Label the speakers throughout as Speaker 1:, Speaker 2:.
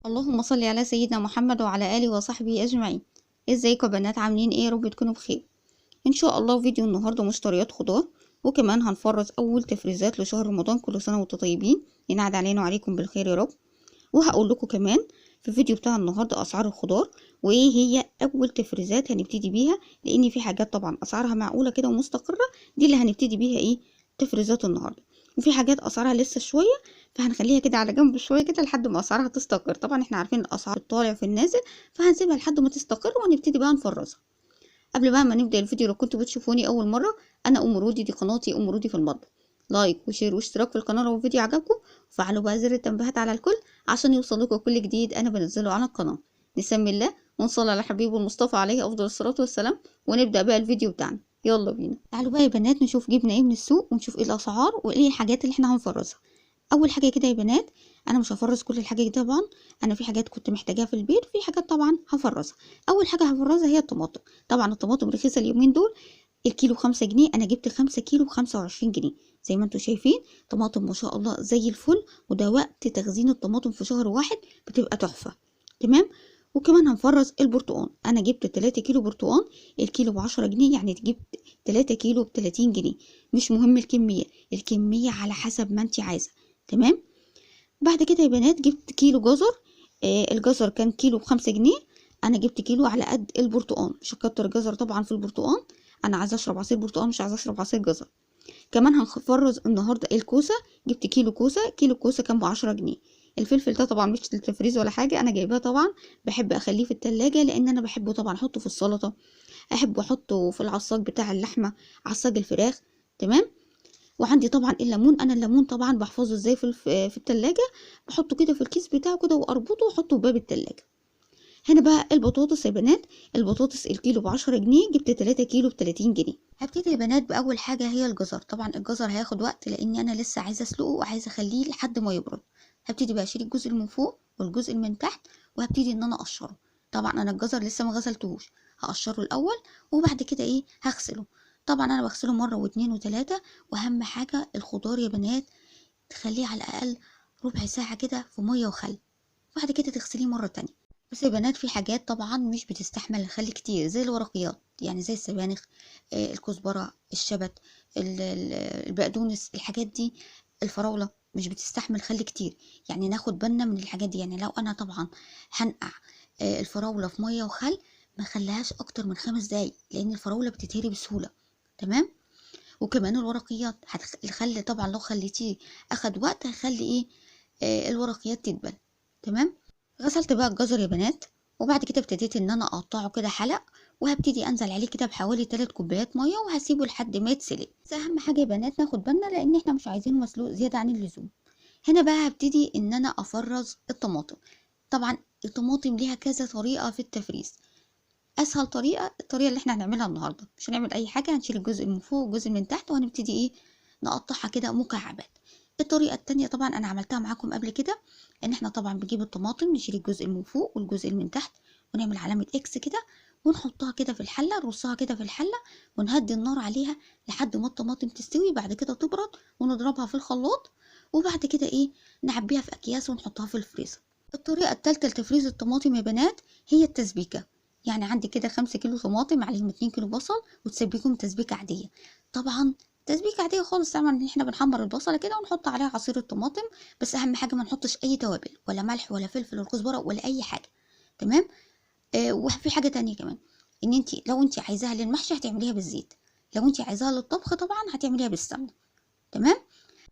Speaker 1: اللهم صل على سيدنا محمد وعلى آله وصحبه أجمعين. ازيكم يا بنات، عاملين ايه؟ يا رب تكونوا بخير ان شاء الله. فيديو النهارده مشتريات خضار، وكمان هنفرز اول تفريزات لشهر رمضان. كل سنة وانتم طيبين، ينعاد علينا وعليكم بالخير يا رب. وهقول لكم كمان في الفيديو بتاع النهارده اسعار الخضار وايه هي اول تفريزات هنبتدي بيها، لان في حاجات طبعا اسعارها معقولة كده ومستقره، دي اللي هنبتدي بيها ايه تفريزات النهارده. وفي حاجات اسعارها لسه شوية، فهنخليها كده على جنب شوية كده لحد ما اسعارها تستقر. طبعا احنا عارفين الاسعار الطالع في النازل، فهنسيبها لحد ما تستقر وهنبتدي بقى نفرزها. قبل بقى ما نبدا الفيديو، لو كنتوا بتشوفوني اول مرة، انا ام رودي، دي قناتي ام رودي في المطبخ. like و share واشتراك في القناة لو الفيديو عجبكم، وفعلوا بقى زر التنبيهات على الكل عشان يوصلكم كل جديد انا بنزله على القناة. نسمي الله ونصلي على حبيبه المصطفى عليه افضل الصلاة والسلام، ونبدا بقى الفيديو بتاعنا. يلا بينا. تعالوا بقى يا بنات نشوف جبنا ايه من السوق، ونشوف ايه الاسعار وايه الحاجات اللي احنا هنفرزها. اول حاجة كده يا بنات، انا مش هفرز كل الحاجات دي طبعا، انا في حاجات كنت محتاجاها في البيت، وفي حاجات طبعا هفرزها. اول حاجة هفرزها هي الطماطم. طبعا الطماطم رخيصة اليومين دول، الكيلو 5 جنيه، انا جبت 5 كيلو ب25 جنيه زي ما انتم شايفين. طماطم ما شاء الله زي الفل، وده وقت تخزين الطماطم في شهر واحد بتبقى تحفة. تمام. وكمان هنفرز البرتقان، انا جبت 3 كيلو برتقان، الكيلو ب10 جنيه، يعني تجيب 3 كيلو ب30 جنيه. مش مهم الكمية، الكمية على حسب ما انت عايزه. تمام. بعد كده يا بنات جبت كيلو جزر، الجزر كان كيلو ب5 جنيه، انا جبت كيلو على قد البرتقان، مش هكتر جزر طبعا في البرتقان، انا عايزه اشرب عصير برتقان مش عايزه اشرب عصير جزر. كمان هنفرز النهارده الكوسه، جبت كيلو كوسة، كيلو كوسة كان ب10 جنيه. الفلفل ده طبعا مش للتفريز ولا حاجة، انا جايباه طبعا بحب اخليه في التلاجة، لان انا بحبه طبعا احطه في السلطة، احب احطه في العصاج بتاع اللحمة، عصاج الفراخ. تمام. وعندي طبعا الليمون، انا الليمون طبعا بحفظه ازاي في التلاجة، بحطه كده في الكيس بتاعه كده واربطه واحطه في باب التلاجة. هنا بقى البطاطس يا بنات، البطاطس الكيلو ب10 جنيه، جبت 3 كيلو ب30 جنيه. هبتدي يا بنات باول حاجة هي الجزر. طبعا الجزر هياخد وقت لان انا لسه عايزه اسلقه وعايزه اخليه لحد ما يبرد. هبتدي بقى اشيل الجزء اللي من فوق والجزء اللي من تحت، وهبتدي ان انا اقشره. طبعا انا الجزر لسه ما غسلتهوش، هقشره الاول وبعد كده ايه هغسله. طبعا انا بغسله مرة واتنين وتلاتة. واهم حاجة الخضار يا بنات تخليه على الاقل ربع ساعة كده في مية وخل، وبعد كده تغسليه مرة تانية. بس يا بنات في حاجات طبعا مش بتستحمل الخل كتير، زي الورقيات، يعني زي السبانخ، الكزبره، الشبت، البقدونس، الحاجات دي، الفراوله مش بتستحمل خل كتير، يعني ناخد بالنا من الحاجات دي. يعني لو انا طبعا هنقع الفراوله في مية وخل ما خليهاش اكتر من 5 دقايق، لان الفراوله بتتهري بسهولة. تمام. وكمان الورقيات الخل طبعا لو خليتيه اخد وقت هخلي ايه الورقيات تدبل. تمام. غسلت بقى الجزر يا بنات، وبعد كده ابتديت ان انا اقطعه كده حلق، وهبتدي انزل عليه كده بحوالي 3 كوبايات مية، وهسيبه لحد ما يتسلق. بس اهم حاجة يا بنات ناخد بالنا، لان احنا مش عايزينه مسلوق زيادة عن اللزوم. هنا بقى هبتدي ان انا افرز الطماطم. طبعا الطماطم ليها كذا طريقه في التفريز. اسهل طريقه الطريقة اللي احنا هنعملها النهارده، مش هنعمل اي حاجة، هنشيل الجزء من فوق والجزء من تحت، وهنبتدي ايه نقطعها كده مكعبات. الطريقة التانية طبعا انا عملتها معاكم قبل كده، ان احنا طبعا بنجيب الطماطم نشيل الجزء من فوق والجزء من تحت، ونعمل علامة اكس كده، ونحطها كده في الحلة، نرصها كده في الحلة، ونهدي النار عليها لحد ما الطماطم تستوي. بعد كده تبرد ونضربها في الخلاط، وبعد كده ايه نعبيها في اكياس ونحطها في الفريزر. الطريقة الثالثة لتفريز الطماطم يا بنات هي التسبيكه. يعني عندي كده 5 كيلو طماطم عليهم 2 كيلو بصل، وتسبكهم تسبيكه عادية. طبعا تسبيكه عادية خالص، طبعا ان احنا بنحمر البصله كده ونحط عليها عصير الطماطم، بس اهم حاجة ما نحطش اي توابل، ولا ملح ولا فلفل ولا كزبره ولا اي حاجة. تمام. وفي حاجة تانية كمان، ان انت لو انت عايزاها للمحشي هتعمليها بالزيت، لو انت عايزاها للطبخ طبعا هتعمليها بالسمنه. تمام.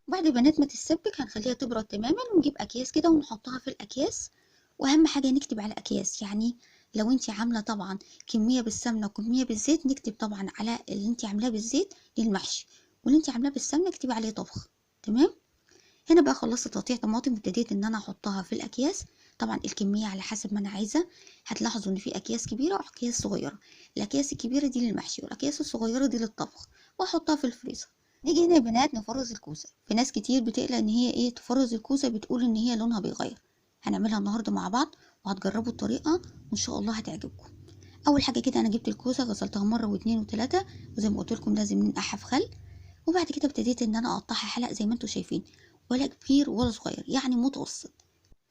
Speaker 1: بعد بنات ما تتسبك هنخليها تبرد تماما، ونجيب اكياس كده ونحطها في الاكياس. واهم حاجة نكتب على الاكياس، يعني لو انت عامله طبعا كمية بالسمنه وكمية بالزيت، نكتب طبعا على اللي انت عاملاه بالزيت للمحشي، واللي انت عاملاه بالسمنه اكتبي عليه طبخ. تمام. هنا بقى خلصت تقطيع طماطم، وابتديت ان انا احطها في الاكياس. طبعا الكمية على حسب ما انا عايزه. هتلاحظوا ان في اكياس كبيرة واكياس صغيرة، الاكياس الكبيرة دي للمحشي والاكياس الصغيرة دي للطبخ، واحطها في الفريزر. نيجي هنا يا بنات نفرز الكوسه. في ناس كتير بتقلق ان هي ايه تفرز الكوسه، بتقول ان هي لونها بيغير. هنعملها النهارده مع بعض وهتجربوا الطريقة وان شاء الله هتعجبكم. اول حاجة كده انا جبت الكوسه غسلتها مرة واتنين وتلاتة، وزي ما قلت لكم لازم ننقعها في خل. وبعد كده ابتديت ان انا اقطعها حلق زي ما انتم شايفين، ولا كبير ولا صغير، يعني متوسط.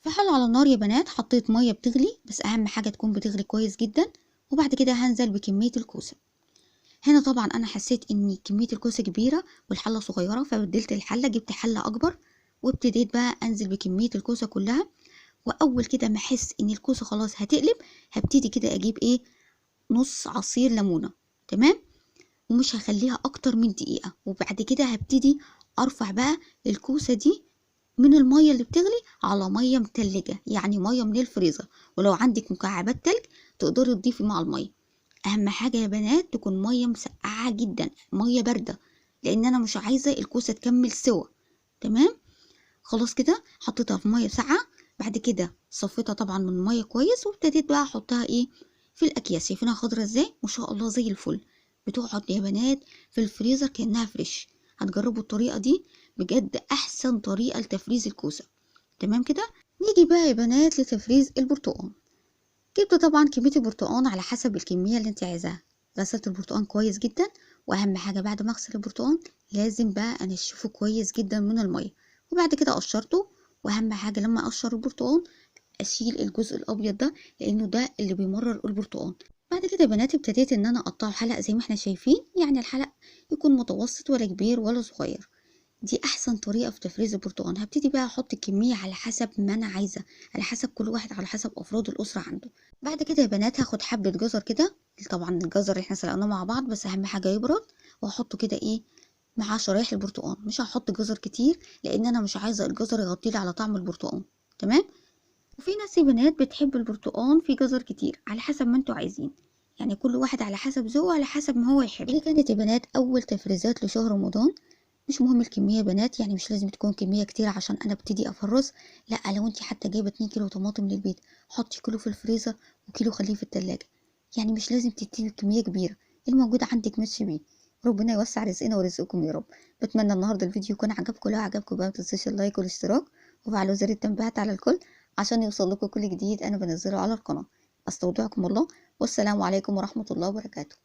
Speaker 1: في حلة على النار يا بنات حطيت مية بتغلي، بس اهم حاجة تكون بتغلي كويس جدا. وبعد كده هنزل بكمية الكوسه. هنا طبعا انا حسيت ان كمية الكوسه كبيرة والحله صغيرة، فبدلت الحلة، جبت حله اكبر وابتديت بقى انزل بكمية الكوسه كلها. واول كده ما احس ان الكوسه خلاص هتقلب، هبتدي كده اجيب ايه، نص عصير ليمونه، تمام، ومش هخليها اكتر من دقيقة. وبعد كده هبتدي ارفع بقى الكوسه دي من المية اللي بتغلي على مية متلجه، يعني مية من الفريزر. ولو عندك مكعبات تلج تقدري تضيفي مع المية. اهم حاجة يا بنات تكون مية مسقعه جدا، مية باردة، لان انا مش عايزه الكوسه تكمل سوا، تمام. خلاص كده حطيتها في مية ساقعه، بعد كده صفيتها طبعا من المية كويس، وابتديت بقى احطها ايه في الاكياس. شايفينها خضرة ازاي؟ ما شاء الله زي الفل. بتقعد يا بنات في الفريزر كانها fresh. هتجربوا الطريقة دي بجد، احسن طريقه لتفريز الكوسه، تمام كده. نيجي بقى يا بنات لتفريز البرتقال. جبت طبعا كمية البرتقال على حسب الكمية اللي انت عايزاها. غسلت البرتقال كويس جدا، واهم حاجة بعد ما اغسل البرتقال لازم بقى انشفه كويس جدا من المية، وبعد كده قشرته. واهم حاجة لما اقشر البرتقال اشيل الجزء الابيض ده، لانه ده اللي بيمرر البرتقال. بعد كده يا بنات ابتديت ان انا اقطعه حلق زي ما احنا شايفين، يعني الحلق يكون متوسط ولا كبير ولا صغير. دي احسن طريقه في تفريز البرتقال. هبتدي بقى احط الكمية على حسب ما انا عايزه، على حسب كل واحد، على حسب افراد الاسرة عنده. بعد كده يا بنات هاخد حبه جزر كده، طبعا الجزر اللي احنا سلقناه مع بعض، بس اهم حاجة يبرد، واحطه كده ايه مع شرايح البرتقال. مش هحط جزر كتير لان انا مش عايزه الجزر يغطي لي على طعم البرتقال، تمام. وفي ناس يا بنات بتحب البرتقال في جزر كتير، على حسب ما انتوا عايزين، يعني كل واحد على حسب ذوقه، على حسب ما هو يحب. دي كانت يا بنات اول تفريزات لشهر رمضان. مش مهم الكمية يا بنات، يعني مش لازم تكون كمية كتير عشان انا ابتدي افرز، لا، لو انت حتى جايبه 2 كيلو طماطم للبيت حطي كيلو في الفريزر وكيلو خليه في التلاجة، يعني مش لازم تدي كمية كبيرة، الموجود عندك ماشي بيه. ربنا يوسع رزقنا ورزقكم يا رب. بتمنى النهارده الفيديو يكون عجبكم، لو عجبكم بقى ما تنسوش ال like والاشتراك وفعلوا زر التنبيهات على الكل عشان يوصل لكم كل جديد انا بنزله على القناة. استودعكم الله، والسلام عليكم ورحمة الله وبركاته.